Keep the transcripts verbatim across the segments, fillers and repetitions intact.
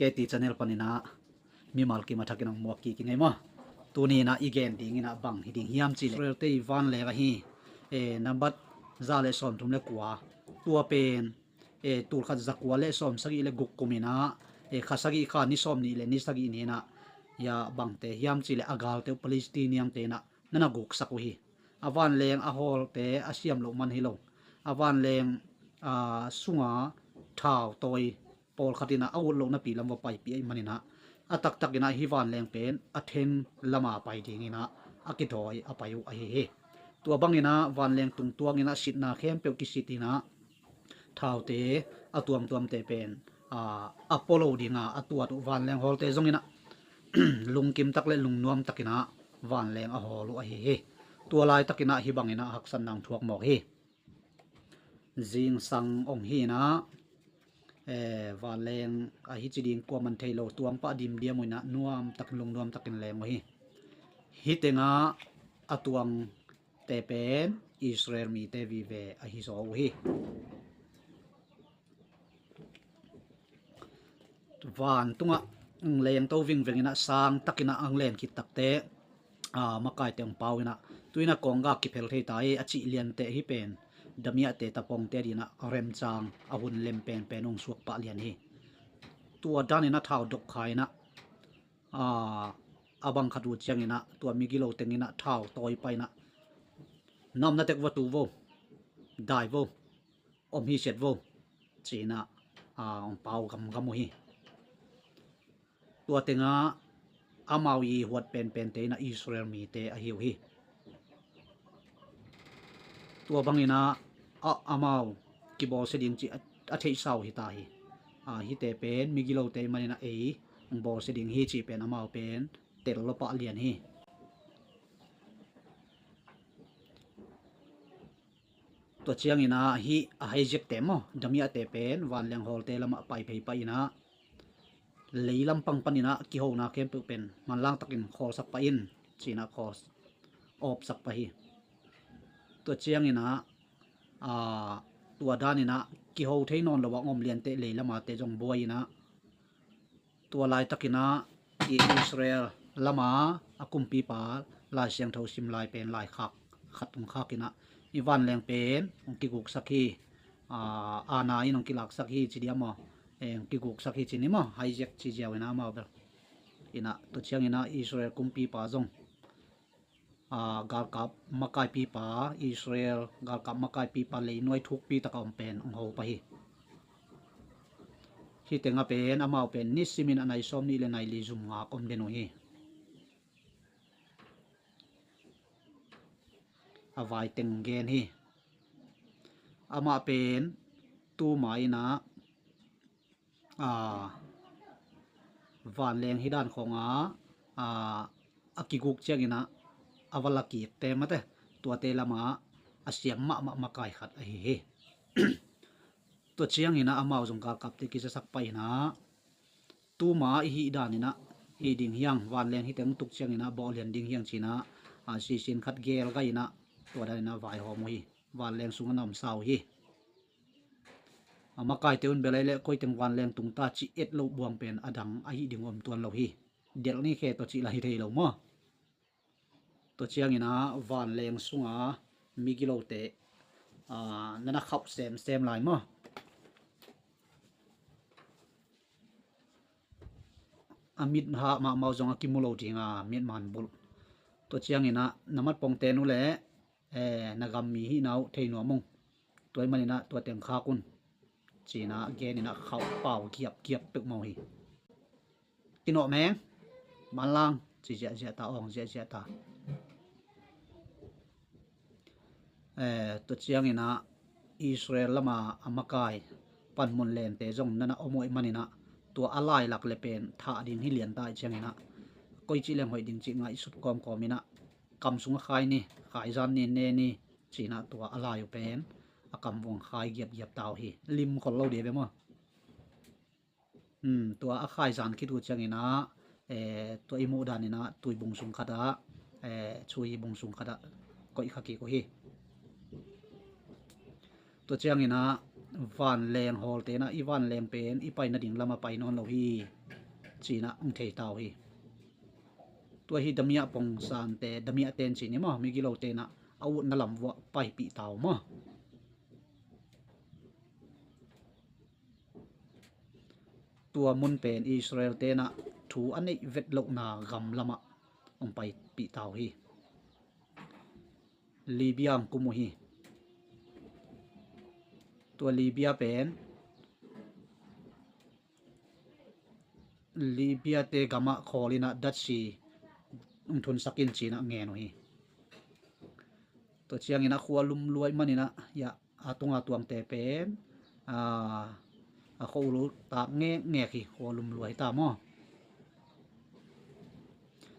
K T channel panin ah mimal kim a thakin hong muak kik ing ei maw. Tuni in ah i gen ding in ah bang hi ding hiam cih leh Israel te i vanleng ahi, eh, nambat za le sawmthum le kua, tua pen, eh, tulkhat zakua le sawmsagih le guk kum in ah, eh, kha sagih kha ni sawmnih le ni sagih ni in ah, ya bangte hiam cih leh a galte uh Palestinian te in ah na na guksak uh hi. A vanleng a hawlte a siam loh man hi lo. A vanleng, aa, sunga thau tawi pawlkhat in ah a ut loh napi lam va paipih ahih manin ah, a taktak in ah hih vanleng pen a then lama pai ding in ah a kidawi a pai uh ahi hi. Tua bang in ah vanleng tungtuang in ah sitna khempeuh kisit in ah, thaute a tuamtuamte pen, aa, a pua lo ding a, a tuat uh vanleng hawlte zong in ah lungkim tak le lungnuam tak in ah vanleng a hawl uh ahi hi. Tua laitak in ah hih bang in ah haksatna hong thuak mawk hi. Zingsang hong hi in ah, eh, vanleng ahi ci ding kuaman thei lo, tuang pah dimdiam uh in ah nuam tak, lungnuam takin leng uh hi. Hih teng ah a tuang te pen Israel mite vive ahi zaw uh hi. Van tungah ang lengto vingveng in ah, sang tak in ah ang len khit takte, aa, makaite hong pau in ah, tu in ah kawnggak kiphel thei ta hi, a cih liante hih pen Damiahte tapongte ading in ah remchang a hun lem penpen hong suak pah lian hi. Tua dan in ah thau dok kha in ah, aa, a bang khat uh ciangin ah tua migilo teng in ah thau tawi pah in ah, "Na omna tek va tu vo, dai vo, om hi set vo," ci in ah, aa, hong pau gamgam uh hi. Tua teng ah amau i huat penpente in ah Israel mite ahi uh hi. Tua bang in ah, a, amau kibawlsia ding cih a, a theihsa uh hi ta hi. Aa, hihte pen migilote ahih manin ah ei hong bawlsia ding hi cih pen amau pen tel lo pah lian hi. Tua ciangin ah hih a haiziakte maw, Damiahte pen vanleng hawlte lamah pai phei pah in ah, lei lampang panin ah kihona khempeuh pen manlang takin khawlsak pah in, ci in ah khawl, awpsak pah hi. Tua ciangin ah, aa, tua dan in ah kiho thei nawn lo a hong om lianteh lei lamate zong buai in ah, tua laitakin ah i Israel lama a kumpipa Lai Siangtho sim lai pen laikhak khat hong khak in ah, "I vanleng pen hong kiguksak hi, aa, aana in hong kilaksak hi," ci dia maw, eh, "hong kiguksak hi," ci ni maw, haiziak ci ziau in ah amau bel. In ah tua ciangin ah Israel kumpipa zong, aa, galkap makaipipa, Israel galkap makaipipa leinuai thukpi taka om pen hong ho pah hi. Hih teng ah pen amau pen nisimin a nai sawmnih le nai li zum ngak om den uh hi. A vai teng gen hi. Amah pen tuma in ah, aa, vanleng hih dan khawng ah, aa, a kiguk ciangin ah a va la kikte mate, tuate lamah a siam mahmah makai khat ahi hi. Tua ciangin ah amau zong galkapte kizasak pah in ah, "Tuma i hih dan in ah hih ding hiang, vanleng hih teng tuk ciangin ah bawh lian ding hiang," ci in ah, aa, sisin khat gelgai in ah, tua dan in ah vaihawm uh hi. Vanleng sungah na omsa uh hi. A makaite un bel ei leh koi teng vanleng tung ta cih et loh buang pen a dang ahi ding om tuan lo hi. Delh ni khe tawh cih lah hi thei lo maw. Tua ciangin ah vanleng sunga migilote, aa, na na khauh semsem lai maw. A mit hah mahmah uh zong a kimu lo ding a, mit man bulh. Tua ciangin ah, "Na mat pongte nu leh, eh, na gam mi hihna uh thei nuam ung. Tua ahih manin ah tua teng khak un," ci in ah gen in ah khauh pau giapgiap peuhmah uh hi. "Kinawh meng, manlang," ci ziahziah ta, awng ziahziah ta. Eh, tua ciangin ah Israel lama a makai panmun lente zong na na om uh ahih manin ah, tua a lailak le pen thah ding hi lian ta ahih ciangin ah, koi cih leng hoih ding cih ngaihsut kawmkawm in ah, "Kam sungah khai ni, khaizan ni, ne ni," ci in ah tua a lai uh pen a kam vung khai giapgiap ta uh hi. Lim khol lo dih ve maw. Hmm, tua a khaizan khit uh ciangin ah, eh, tua i muh danin ah tuibung sung khatah, eh, chuibung sung khatah koih kha kik uh hi. Tua ciangin ah vanleng hawlte in ah, "I vanleng pen i pai nading lamah pai nawn lo hi. ci-in ah hong thei ta uh hi. Tua hi damiah pongsante, damiah ten ci ni maw, migilote in ah a utna lam vuah paipih ta uh maw. Tua mun pen Israel-te in ah thu a neih vet lohna gam lamah hong paipih ta uh hi. Libya hong kum uh hi. Tua Libya pen Libya-te gamah khawl in ah datsi hong thunsak in ci-in ah ngen uh hi. Tua ciangin ah khua lumluai manin ah, ya, a tunga tuangte pen, a, a khua ulu tak ngekngek hi, khua lumluai ta maw.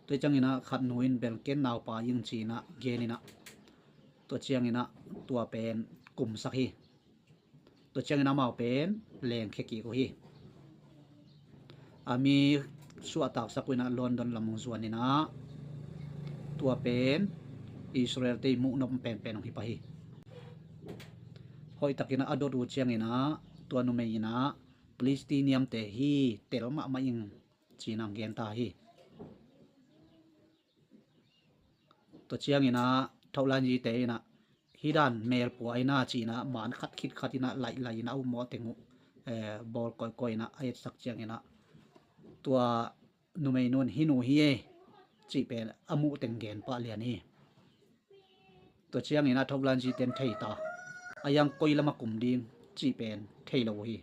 Tua ciangin ah khat nu in bel ken naupa ing ci-in ah gen in ah, tua ciangin ah tua pen kumsak hi. Tua ciangin amau pen lengkhia kik uh hi. A mi suahtaksak uh in ah London lam hong zuan in ah, tua pen Israel-te i muhnop penpen hong hi pah hi. Hoihtakin ah a dot uh ciangin ah tua numei in ah Palestinian-te hi, tel mahmah ing ci-in ah gen ta hi. Tua ciangin ah Thaulanzite in ah hih dan melpua in ah ci-in ah man khat khit khat in ah laih laih in ah a um mawh teng uh, eh, bawl kawikawi in ah a etsak ciangin ah tua numei nu in hih nu hi e cih pen a muh teng gen pah lian hi. Tua ciangin ah Thaulanzite in thei ta, a iang koi lam a kum ding cih pen thei lo uh hi.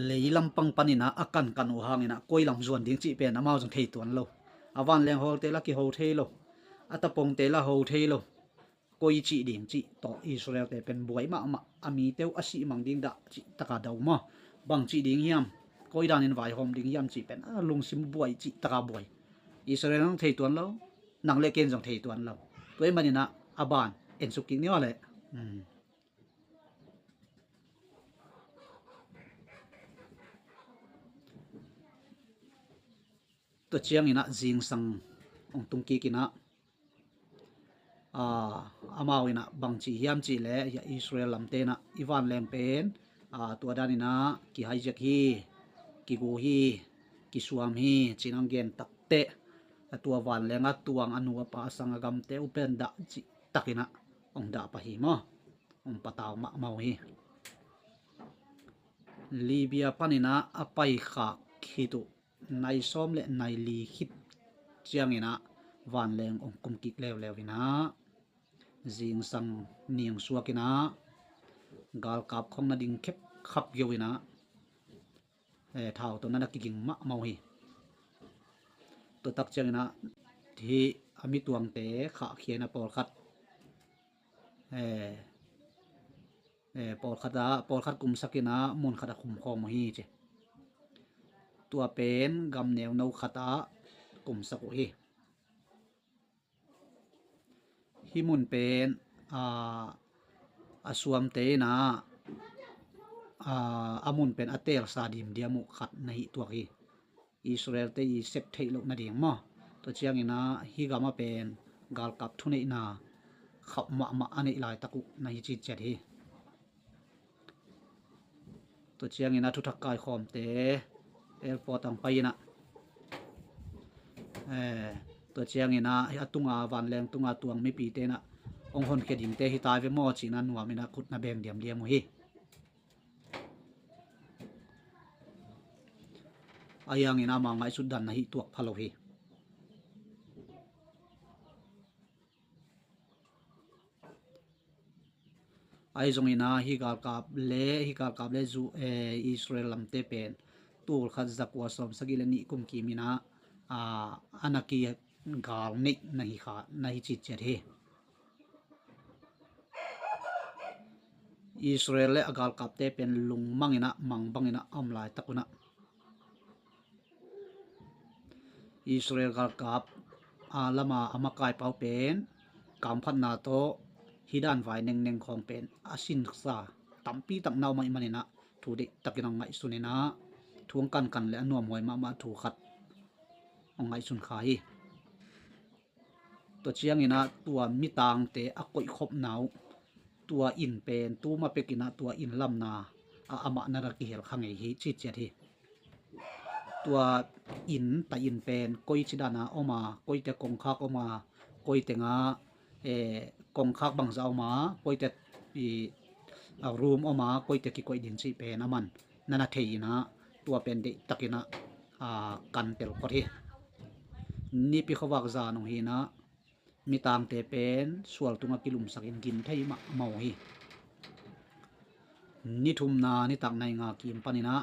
Lei lampang panin ah a kankan uh hangin ah koi lam zuan ding cih pen amau zong thei tuan lo. A vanleng hawlte la kiho thei lo. A tapongte la ho thei lo. Koi cih ding cih tawh Israel-te pen buai mahmah, a mite uh a sih mang ding dah cih taka dah uh maw. Bang cih ding hiam, koi danin vaihawm ding hiam cih pen a lungsim buai cih taka buai. Israel zong thei tuan lo, nang le ken zong thei tuan lo. Tua ahih manin ah a ban ensuk kik ni aw leh. Hmm. Tua ciangin ah zingsang hong tung kik in ah, aa, amau in ah bang ci hiam cih leh, ya, Israel lamte in ah i vanleng pen, aa, tua danin ah kihaiziak hi, kigu hi, kisuam hi ci-in hong gen takteh, a tua vanleng a tuang a nu a pa a sang a gamte uh pen dah cih takin ah hong dah pah hi maw. Hong patau mahmah uh hi. Libya panin ah a paikhak khit uh nai sawm le nai li khit ciangin ah vanleng hong kum kik leuleu in ah, zingsang ning suak in ah, galkap khong na ding khepkhap geu in ah, eh, thau tawh na na kiging mahmah uh hi. Tua tak ciangin ah hih a mi tuangte khahkhia in ah pawlkhat, eh, eh, pawlkhat ah, pawlkhat kumsak in ah mun khat ah khumkhawm uh hi ci. Tua pen gam neuno khat ah kumsak uh hi. Hih mun pen, aa, a suamte in ah, aa, a mun pen a teelsa dimdiam uh khat na hih tuak hi. Israel-te i sep theih loh nading maw. Tua ciangin ah hih gamah pen galkap thuneihna khauh mahmah a neih laitak uh na hi citciat hi. Tua ciangin ah thuthak kaikhawmte airport ah hong pai in ah, eh, tua ciangin ah a tunga, vanleng tunga tuang mipite in ah hong honkhia dingte hi ta ve maw ci-in ah nuam in ah khut na beng diamdiam uh hi. Ahi hangin ah amau ngaihsut dan na hih tuak pha lo hi. Ahi zongin ah hih galkap le, hih galkap le zu, eh, Israel lamte pen tul khat za kua sawm sagih le nih kum kim in ah, ah, a na kigal neih na hi kha, na hi citciat hi. Israel le a galkapte pen lungmang in ah, mang bang in ah a om laitak un ah, Israel galkap a lama a makaipa uh pen kamphatna tawh hih dan vai nengneng khawng pen a sinsa tampi tak na om ahih manin ah thu deihtakin hong ngaihsun in ah, thu hong kankan le a nuamhuai mahmah thu khat hong ngaihsun kha hi. Tua ciangin ah tua mitangte a koihkhopna uh, tua inn pen tuma pekin ah tua inn lamna ah amah na ra kihel kha ngei hi citciat hi. tua inn, ta inn pen koi ci dana om a, koite kongkhak om a, koite nga, eh, kongkhak bangza om a, koite i, a room om a, koite kikoih din cih pen aman nana thei inah, tua pen deihtakinah, a, kan telkot hi. Nipi khuavak zan ung hinah, mitangte pen sual tungah kilumsakin gin thei mahmah uh hi. Ni thumna nitak nai nga kim paninah